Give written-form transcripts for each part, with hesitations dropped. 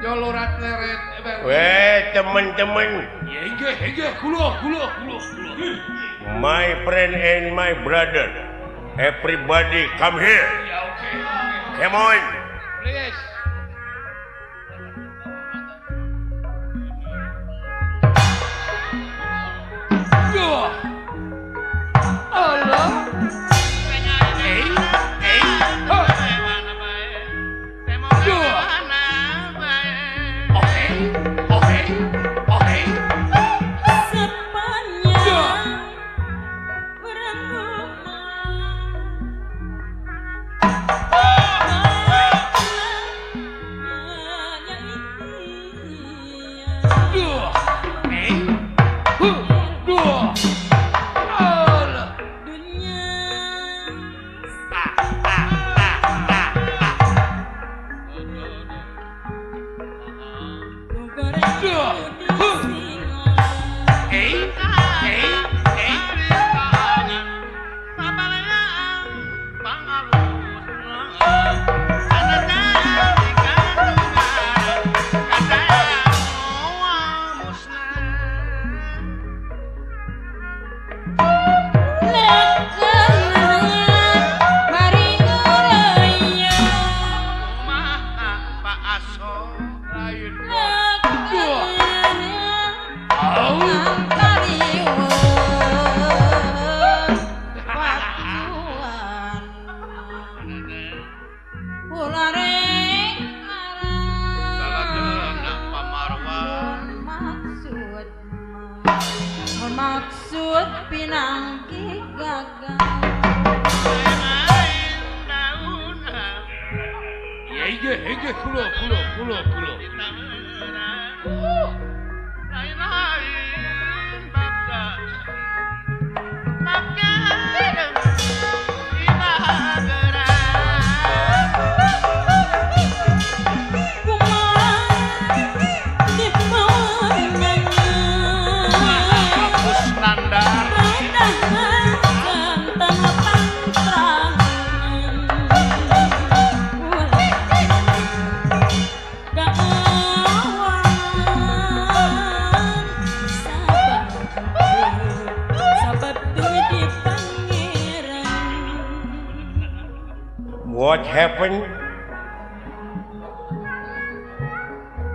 Jolorat leret. Weh, teman-teman. My friend and my brother. Everybody come here. Come on. Please. Allah. Maksud pinangki gagal. Iya, kulo. What happened?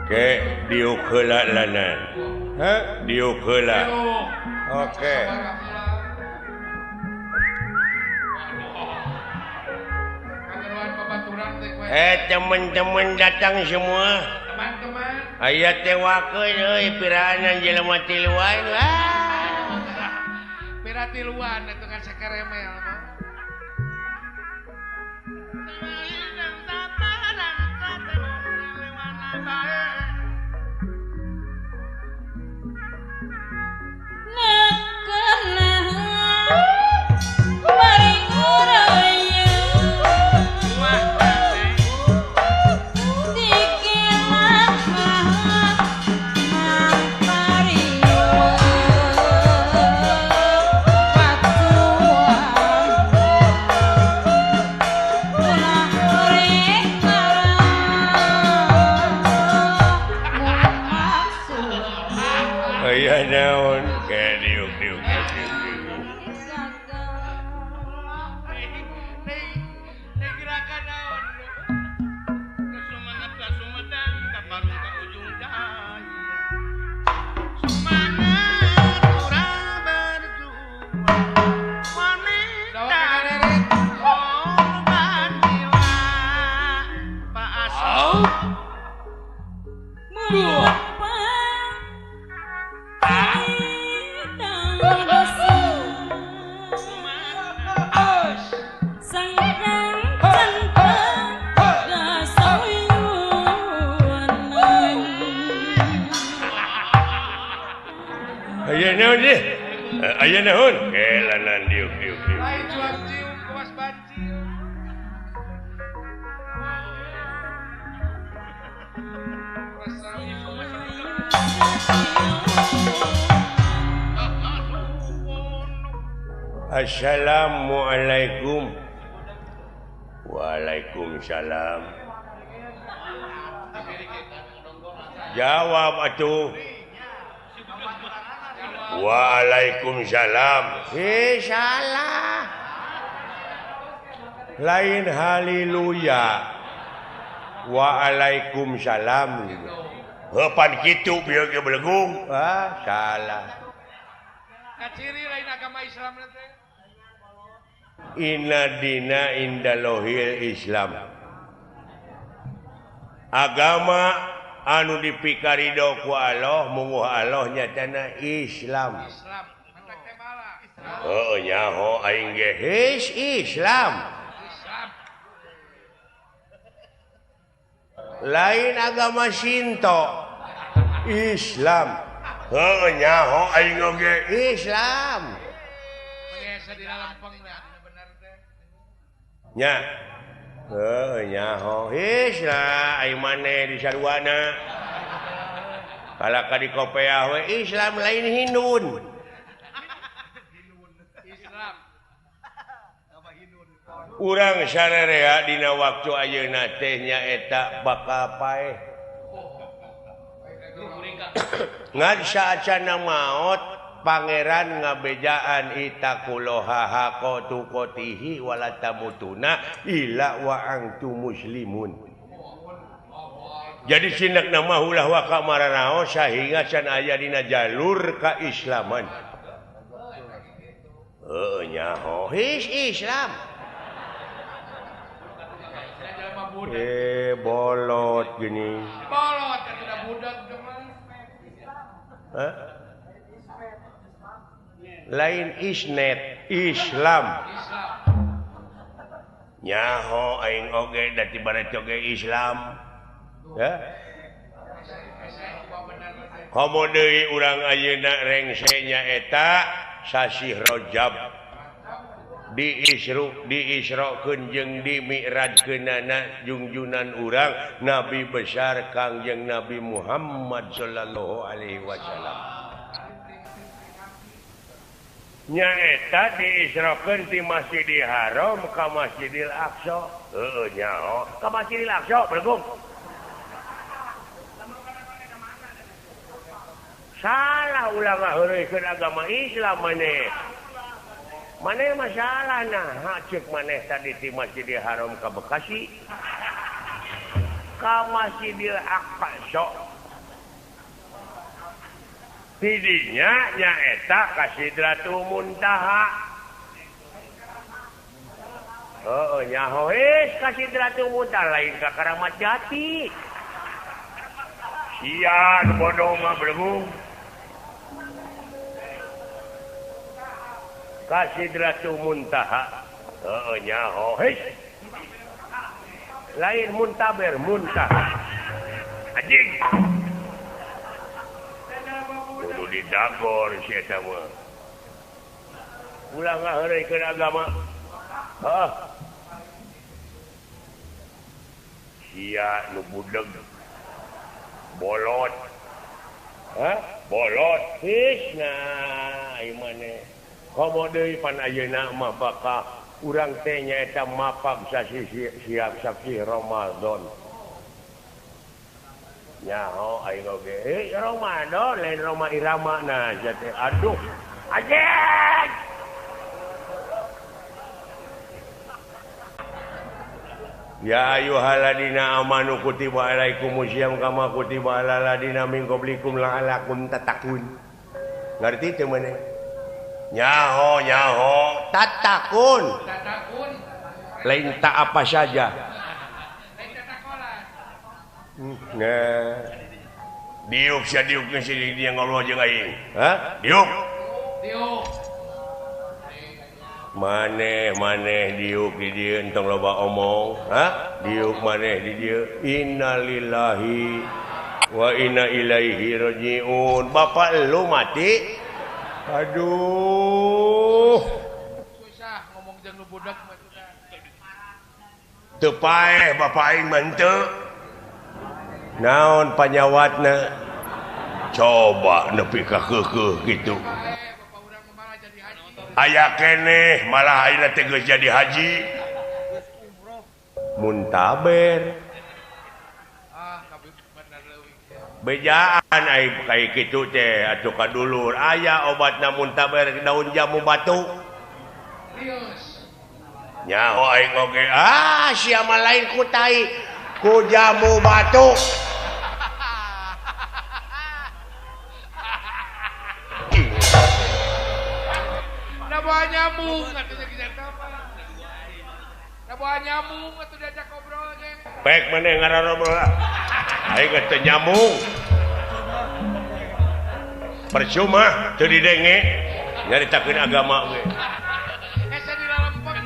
Ke diuk heula lanan. Hah? Diuk heula. Oke. Teman-teman datang semua. Teman-teman. Aya tewakeun euy piraanan jelema tiluan lah. Pira tiluan atuh kan sakeremel mah. Naon ke diuk diuk diuk. Gerakan naon Sumenep ka Sumedang ka Parung ka Ujung Jaya. Semangat urang berjuang wanita korban jiwa Pak Aso. Aya naon deh? Aya naon? Kelanan diuk diuk diuk. Lain cuak cium kuas bancium. Assalamualaikum. Waalaikumsalam. Jawab atuh. Waalaikumsalam. Salah. Lain haleluya. Waalaikumsalam. Heupan kitu bieu ge belegung. Ah, salah. Kaciri lain agama Islam teh. Inna dina indalohil Islam. Agama anu dipikarido ku Allah munguh Allah nyatana Islam. Islam. Heuh nyaho aing ge his Islam. Lain agama Shinto. Islam. Heuh nyaho aing oge Islam. Nya. Heuh nyaho Islam aing maneh di saruana. Kalaka di kopeah we Islam lain Hindun. Islam. Urang sarerea dina waktu ayeuna teh nyaeta bakal paeh. Ngan saacana maot pangeran ngabejaan itaqullaha haqqa tuqatihi wala tamutuna illa wa antum muslimun. Jadi sindakna mah ulah waka maranaos sahingga can aya dina jalur kaislaman. Heuh nyaho his Islam. Bolot gini. Bolot tidak budak mah. Hah? Lain isnet Islam. Nyaho aing oge da ti barat oge Islam. Ya. Komo deui urang ayeuna rengse nyaeta sasih Rajab. Diisrokeun jeung dimi'rajkeunana jungjunan urang Nabi besar Kangjeng Nabi Muhammad sallallahu alaihi wasallam. Nyaeta diisrokeun ti Masjidil Haram ka Masjidil Aqsa. Heueuh nyaho ka Masjidil Aqsa bergung. Salah ulah ngaheureuykeun agama Islam maneh. Maneh masalah nah cek maneh tadi ti Masjidil Haram ka Bekasi ka Masjidil Aqsa. Tidinya nyaeta ka Sidratul Muntaha. Heueuh nyaho heus ka Sidratul Muntaha lain ka Karamat Jati. Sia bodoh mah belegung. Ka Sidratul Muntaha. Heueuh nyaho heus. Lain muntaber muntaha. Anjing. Kudu didagor si eta mah. Ulah ngaheureuykeun agama. Heuh. Sia nu budeg. Bolot. Hah? Bolot. His nah ieu maneh. Komo deui pan ayeuna mah bakal urang teh nyaeta mapag sasih siap saksi Ramadan. Nyaho aing oge. Ramadan lain Roma Irama nah teh. Aduh. Anjing. Ya ayyuhalladzina amanu kutiba alaikumusiyam kama kutiba alal ladzina min qablikum la'allakum tattaqun. Ngerti teu maneh? Nyaho nyaho tatakun. Tatakun. Lain tak apa saja. Lain tatakola. Nah. Diuk sia diuk geus dia ngobrol jeung aing. Hah? Diuk. Diuk. Maneh maneh diuk di dieu entong loba omong. Hah? Diuk maneh di dieu. Innalillahi wa inna ilaihi rajiun. Bapak lu mati. Aduh. Susah ngomong jeung nu budak mah teu paeh bapak aing mah henteu. Naon panyawatna? Coba nepi ka keukeuh kitu. Aya keneh malah ayeuna teh geus jadi haji. Muntaber. Bejaan ai kai kitu teh atuh ka dulur aya obat namun taber daun jamu batu. Nyaho aing oge ah sia mah lain ku tai ku jamu batu. Da bawa nyamuk atuh geus apa? Da bawa nyamuk atuh diajak ngobrol ge. Pek maneh ngarobrol ah. Aing teu nyambung. Percuma teu didenge nyaritakeun agama ge. Asa dilalempeng.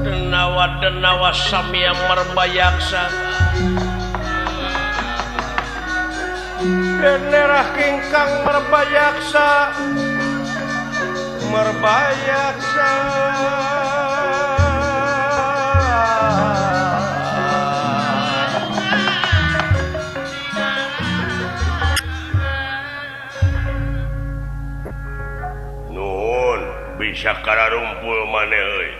Denawa denawa samya merbayaksa. Denerah kingkang merbayaksa. Merbayaksa. Bisa kararumpul maneh euy.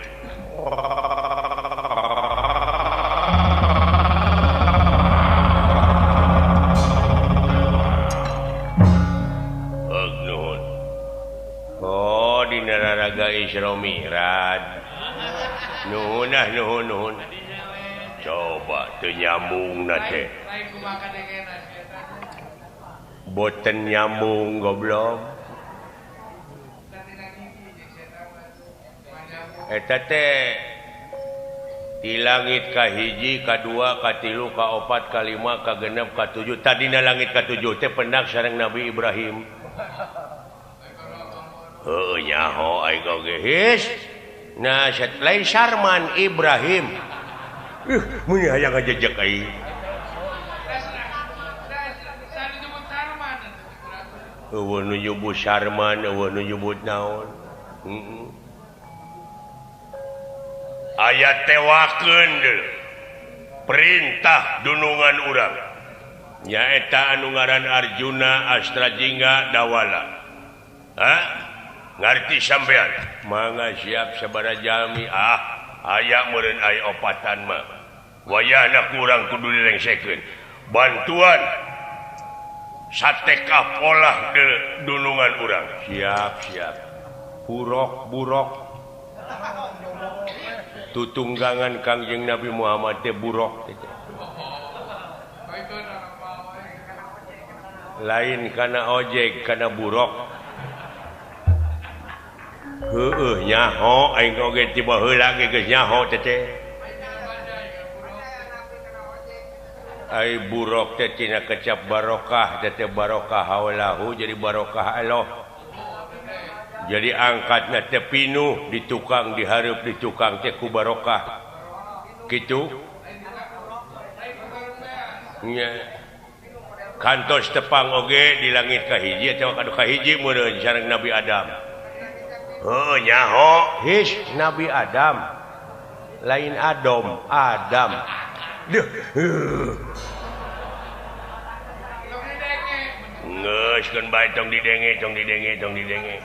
Heug nuhun. Oh dina raraga Isra Mi'raj. Nuhun ah nuhun nuhun. Coba teu nyambungna teh. Boten nyambung goblok. Eta teh di langit kahiji, kadua, katilu, kaopat, kalima, kagenep, katujuh. Tadina langit katujuh teh pendak sareng Nabi Ibrahim. Heuh nyaho aing oge his. Nah, lain Sarman Ibrahim. Mun hayang ngajejek aing. Eueuh nu nyebut Sarman, eueuh nu nyebut naon. Heeh. Aya tewakeun perintah dunungan urang nyaeta anu ngaran Arjuna Astrajingga Dawala. Ha? Ngarti sampean? Mangga siap sabaraha jalmi ah aya meureun aya opatan mah. Wayahna kurang kudu dilengsekeun. Bantuan sateka polah de dunungan urang. Siap siap. Burok burok. Tutunggangan Kangjeng Nabi Muhammad teh burok teh. Lain kana ojek kana burok. Heueuh nyaho aing oge tiba heula ge geus nyaho teh teh. Ai burok teh tina kecap barokah teh teh barokah haulahu jadi barokah Allah. Jadi angkatna teh pinuh di tukang dihareup di tukang teh ku barokah. Kitu nya kantos tepang oge di langit kahiji atawa kadu kahiji meureun sareng Nabi Adam. Heuh nyaho his Nabi Adam. Lain Adam, Adam. Duh. Geus keun bae tong didenge, tong didenge, tong didenge.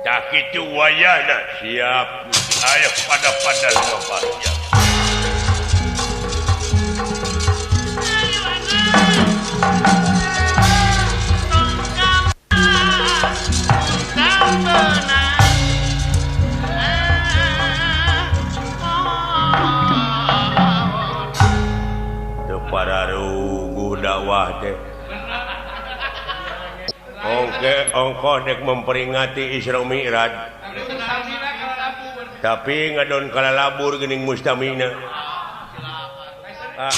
Tah kitu wayahna siap. Ayo pada-pada lumampah siap. Teu pararuguh dakwah teh. Oke, ongkoh dek memperingati Isra Mi'raj. Tapi ngadon kalalabur geuning mustamina. Ah.